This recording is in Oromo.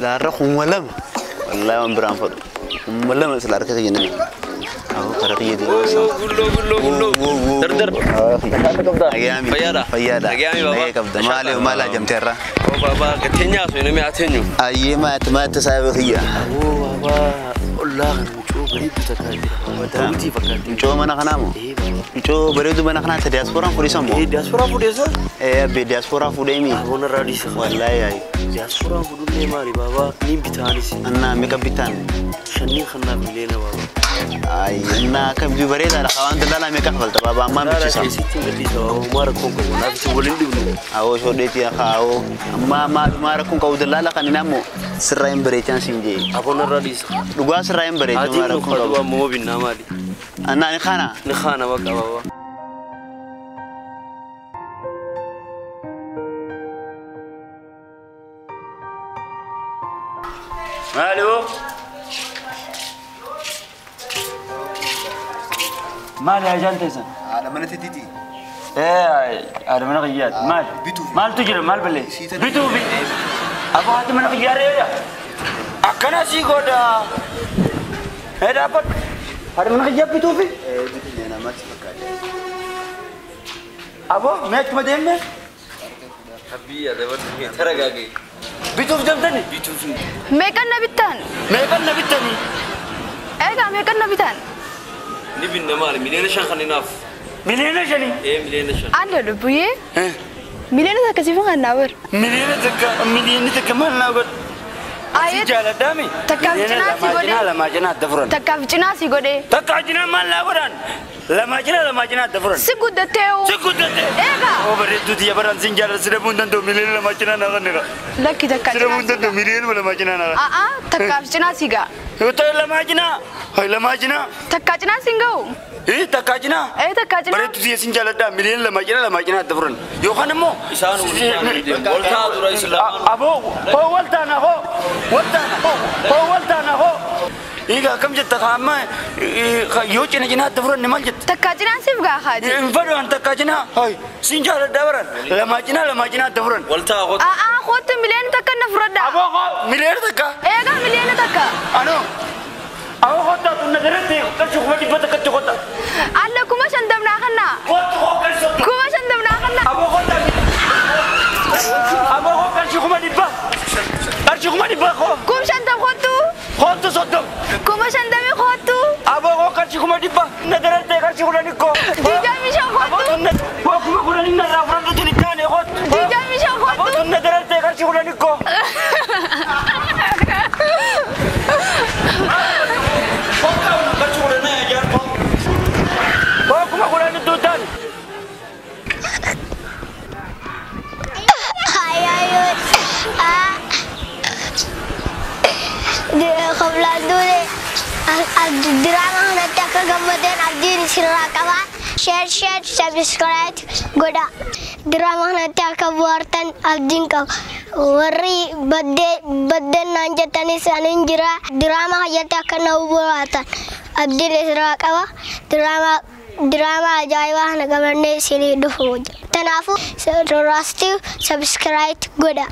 Silaarra 2000. Wallaahi waan biraan fadhu. 2000 sila harka kiyya nama. Awoo karaa kiyya deemaa isaa. Gulloo gulloo gulloo. Dardar. Nagayaami. Fayyaadha. Fayyaadha. Nagayaami baaba. Nagaya qabda. Maali maal ajamte irraa? Oo baaba gateenyaa osoo namni ateenyu. Ayyee maati maati saayiba kiyya. Oo baaba ollaa kana mucoo bareedduu takka jira. Daawwitii fakkaatti. Mucoo mana kanaa moo? Ee baaba. Mucoo bareedduu mana kanaa ta diyaaspooraan fuudhisan moo? Ee diyaasporaa fuudheessa? Ee abbee diyaaspooraa fuudhee mi? Aboon irraa dhiisa. Wallaahi ayi. Diyaasporaan fuudhullee maali baaba? Niin bitaanis. Annaa meeqa bitaan? Shanniin kannaaf miliyoona baaba. Ayi annaa akkam biyu bareedaadha. Waan daldalaa meeqa kafalta baaba ammaan Daldalaa bichisa. keessatti hin gadhiisa baaba. Homaa rakkoon qabu. Naaf isin waliin dhibnu. Awoo shodheetii akaawoo. Amma ammaa rakkoon qabu daldala kan inni ammoo sirraa hin bareechaan siin jee. Aboon irraa dhiisa. Dhugaa sirraa hin bareecha Adiin homaa nu rakkoon kadhu qabu. ammoo binnaa maali? Annaa ni kana. Ni kaana baqa baaba. Maali hoo? Maali ajaan teessan? Haadha mana teetiiti. Ee haadha mana kiyyaati. Maali? Bituufi. Maaltu jira maal balleessi? Bituufi. Aboo haati mana kiyyaa reeya. Akkana sii godha. Ee dhaabbadhu. Haadha mana kiyyaa bituufi. Ee bituufi namatti fakkaata. Aboo mee achuma deemne? Abiyya dabarsu taragaagee. Bituuf deemtani? Bituufi. Meeqan na bittan? Meeqan na bittanii? Egaa meeqan na bitan? Ni binna maali? 5 miliyoona kan hinaaf. 5 miliyoona? Ee 5 miliyoona. Alla lubbuyyee. 1 miliyoona siifan kan naa bar. 1 miliyoona 1 miliyoona maal naa godha? Si Ayyee jaaladhaami? Takkaaf cinaa si godhe. Lamaa cinaa lamaa cinaa adda furan. Takkaaf cinaa si godhe. Takkaa cinaa maal naa godhan? Lamaa cinaa lamaa cinaa adda furan. Si guddattee hoo? Si guddatte. Egaa. Oo bareedduu tiyya baraan sin jaalladha si dhabuu hin danda'u 2 miliyoona cinaa naa kannira. Lakki takkaa Si dhabuu cinaa hin si danda'u ga'a. 2 miliyoona cinaa naa kanna. A'aa takkaaf cinaa si ga'a. Yoo ta'e lamaa cinaa. Hoy lamaa cinaa. Takkaa cinaa si hin ga'u. Ee takkaa cinaa. Ee takkaa cinaa. Bareedduu tiyya sin jaalladha 2 miliyoona cinaa lamaa cinaa adda furan. Yookaan immoo. Isaan waliin deemu. Wal ta'a dura islaamaan. Aboo hoo wal taana hoo wal taana hoo hoo wal taana hoo. Egaa akkam jetta ka amma yoo cina cinaa adda furanne maal jetta? Takkaa cinaa siif ga'a haati. Hin fedhu an takkaa cinaa. Hoy sin jaalladha baran lamaa cinaa lamaa cinaa adda furan. Wal ta'a qotu. A'aa kootu 1 miliyoona na fudhadha. Aboo hoo 1 miliyoona? Egaa 1 miliyoona. Anoo. Aboo kottaa tun na dirratti qarshii 100,000tti kottaa. Alla 50,000 naa kannaa. Kottu hoo qarshii 30. 50,000 naa kannaa. Aboo kottaa. Aboo hoo qarshii 100,000. Qarshii 100,000 hoo. 50,000 kootu. Kottu 30. 50,000 kootu. Aboo hoo qarshii 100,000. Na darattee qarshii 10 koo. 25 Aboo kootu. tun na hoo 10,000 narraa fudhadhu tun hin taane kottu. 25 Aboo kootu. tun na darattee qarshii 10 koo. Kottaa qarshii 10 ajaar koo. Hoo 10,000 tuutaan. Ayayoo. Ah. Qoblaan duule diraama kanatti akka gammadeen abdiin isinirraa qaba. Share, share, subscribe godha. Diraama kanatti akka bohaartan abdiin qaba. Warri baddeen naan jettanis anin jira. Diraama kanatti akka na bohaartan abdiin isinirraa qaba. Diraama ajaa'ibaa kana qabannee isinii dhufu. Kanaafuu subscribe godha.